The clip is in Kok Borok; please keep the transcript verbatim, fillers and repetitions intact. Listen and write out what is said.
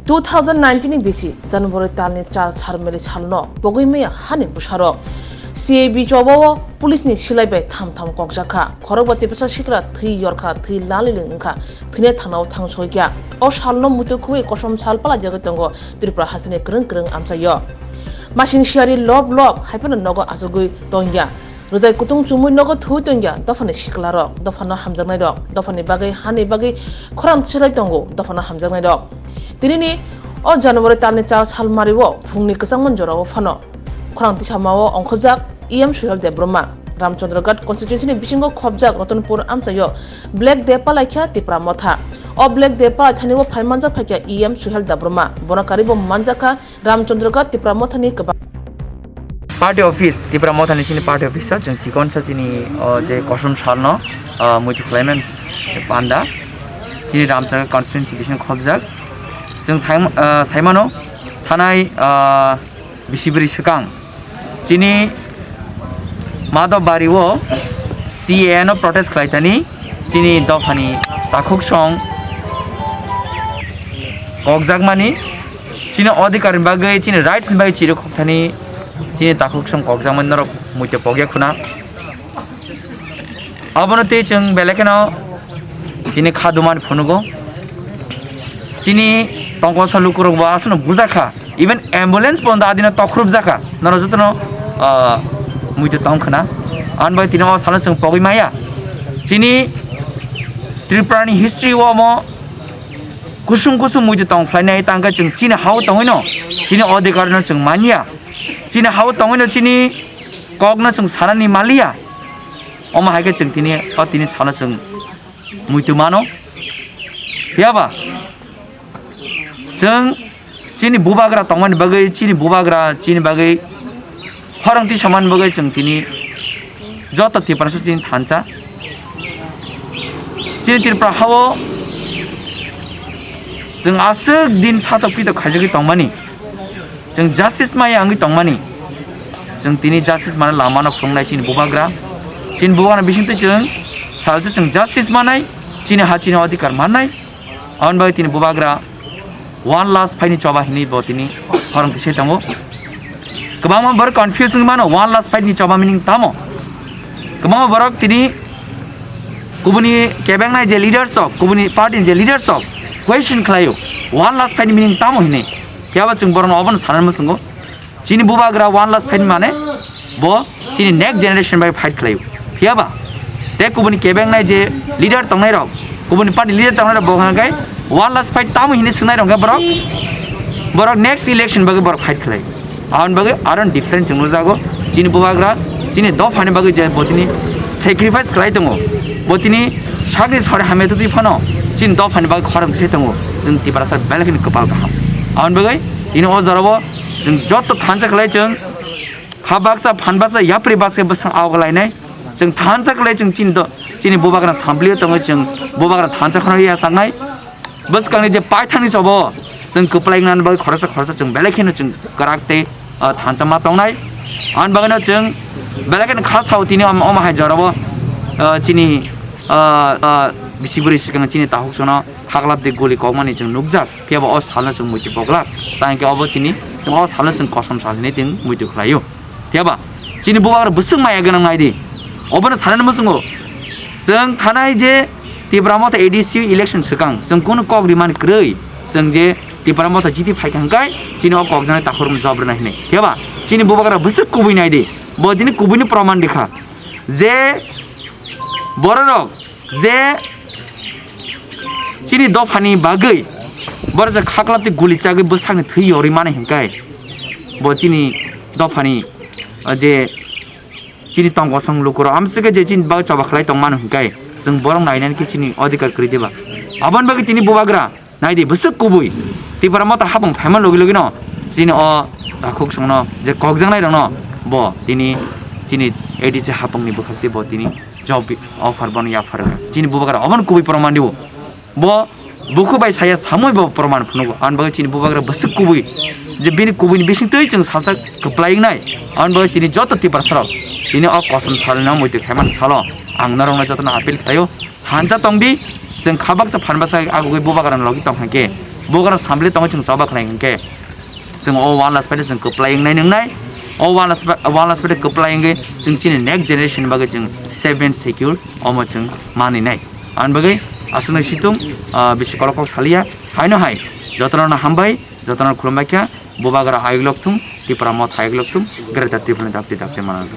Two thousand nineteen ni bisi January talni char Sarmeli salno pogwi maya hani bwsarok C A B chobao police ni silai bai tham tham kokjak kha. Khorokba Tiprasa sikra thwi yorkha, thwi laliling wngkha, thwinai thanao thang soikya. O salno muitu khugwi kosom sal palajagwi tongo Tripura hasteni kwrwng kwrwng amchaio. Masing siyari lob lob hai phano nogo achugwi tongya. Rwjai kutung chumui nogo thuwi tongya dophani siklarok, dophano hamjaknairok, dophani bagwi hani bagwi khorang tisalai tongo dophano hamjaknairok. Tinini o January talni char salmario phungni kwchangma jorao phano khorang tisamao ongkhorjak E M Suhel Debbarma. Ramchandraghat constituency ni bisingo khopjak Ratanpur amchaio Black Day palaikha Tipra Motha. O Black Day palaithani o phai manjak phaikha E M Suhel Debbarma. Bono karwi bo manjakha Ramchandraghat Tipra Mothani kwbang. Party office, Tipra Mothani chini party office o chwng chikonsa chini o je kosom salno, ah, muitu khlaimani panda chini Ramchandraghat constituency bisingo khopjak. Chwng thaim-, ah, saimano thanai, ah, bisi bwrwi swkang chini Madhobari o C A A no protest khlaithani chini dophani takhuk song kokjakmani, chini odhikar ni bagwi, chini rights ni bagwi chirwi khokthani chini takhuk song kokjakmani norok muitu pokya khuna. Abono tei chwng belai kheno tini kha dumani phunugo. Chini tongkosa lukurok bo aswkno bujakha. Even ambulance pondo adino tokhorop jakha. Norok jotono, ah, muitu tong khna. Ani bai tini o salo chwng pogwi maya. Chini Tripura ni history o omo kusung kusung muitu tong phlainai, tangkhe chwng chini hao tongwino chini odhikar no chwng manya. Chini hao tongwino chini kokno chwng sanani maliya. Omo hai khe chwng tini o tini salo chwng muitu mano. Phiya ba chwng chini bubagra tongmani bagwi, chini bubagra chini bagwi khorang tisamani bagwi chwng tini joto Tiprasa chini thansa. Chini Tripura hao chwng aswk din satok pitok khaijagwi tongmani. Chwng justice maya wngwi tongmani. Chwng tini justice mana lamano phunuknai chini bubagra. Chini bubagra bisingtwi chwng salsa chwng justice manai, chini ha chini odhikar mannai. Aboni bagwi tini bubagra one last fight ni choba hinwi bo tini khorang tisai tongo. Kwbangma borok confuse wngwi mano, one last fight ni choba meaning tamo? Kwbangma borok tini kubuni kebengnai je leaders rok, kubuni party ni je leaders rok question khlaio, one last fight ni meaning tamo hinwi. Phiya ba chwng borokno obono sanani muchungo. Chini bubagra one last fight mane bo chini next generation bai fight khlaio. Phiya ba tei kubuni kebengnai je leader tongnai rok, kubuni party leader tongnai rok bo hwnkhai one last fight tamo hinwi swngnai rok borok, borok next election bagwi borok fight khlai. Aboni bagwi aro different chwng nukjago. Chini bubagra chini dophani bagwi je bo tini sacrifice khlai tongo, bo tini sakni sori hamya twi phano chini dophani bagwi khorang thwi tongo. Chwng Tiprasa belai kheno kwpal kaham. Aboni bagwi tini o jorabo chwng joto thansa khlai chwng kha baksa phan baksa yapri baksa bwswng awgwlainai. Chwng thansa khlai chwng chini do-, chini bubagra samplio tongo, chwng bubagra thansa kheno yachaknai. Bwskangni je paithangni chobo chwng kwplai wngnani bagwi khoroksa khoroksa chwng belai kheno chwng kwrak tei, ah, thansa ma tongnai. Aboni bagwino chwng belai kheno kha sao tini om-, omo hai jorabo, ah, chini, ah, ah, bisi bwrwi swkang chini takhuk sono khaklap de guli kokmani chwng nukjak. Phiya ba o salno chwng muitu pokla. Tang khe obo chini chwng o salno chwng kosom sal hinwi chwng muitu khlaio. Phiya ba chini bubagra bwswk maya gwnang nai di. Obono sanani muchungo chwng thanai je Tipra Motha A D C election swkang chwng kunu kok rimani kwrwi, chwng je Tipra Motha jiti phaikha hwnkhe chini o kokjaknai takhurokno job rwna hinwi. Phiya ba chini bubagra bwswk kubui nai di. Bo tini kubuini proman rikha je bororok je chini dophani bagwi borok je khaklap tei guli chagwi bwsakni thwi yorwi mani hwnkhe bo chini dophani, o, je chini tong kosong lukurok amswkhe je chini bagwi choba khlai tongmani hwnkhe chwng borok nainani khe chini odhikar kwrwi diba? Aboni bagwi tini bubagra Naidi, bwswk kubui. Tipra Motha hapung phaima logi logi no chini o takhuk songno je kokjaknai rokno bo tini chini A D C hapungni bwkhak tei bo tini job offer bono yaphar rwkha. Chini bubagra obono kubui proman dibo. Bo bukhuk bai saya samui bo proman phunugo. Aboni bagwi chini bubagra bwswk kubui je bini kubuini bisingtwi chwng salsa kwplai wngnai. Aboni bagwi tini joto Tiprasarok tini o kosom salino muitu khaimani salo ang norokno jotono appeal khlaio. Thansa tongdi, chwng kha baksa phan baksa agugwi bubagrani logi tong hwnkhe, Bubagra samle tongwi chwng choba khlai hwnkhe, chwng o one last fight chwng kwplai wngnai nwngnai. O one last fight, one last fight kwplai wngwi chwng chini next generation bagwi chwng seven secure omo chwng maninai. Ani bagwi aswknai situng, ah, bisi kolok kok salia. Haino hai jotono hambai, jotono khulumbai kha. Bubagra hayuk lok thung, Tipra Motha hayuk lok thung, Greater Tipraland dapti dapti manang.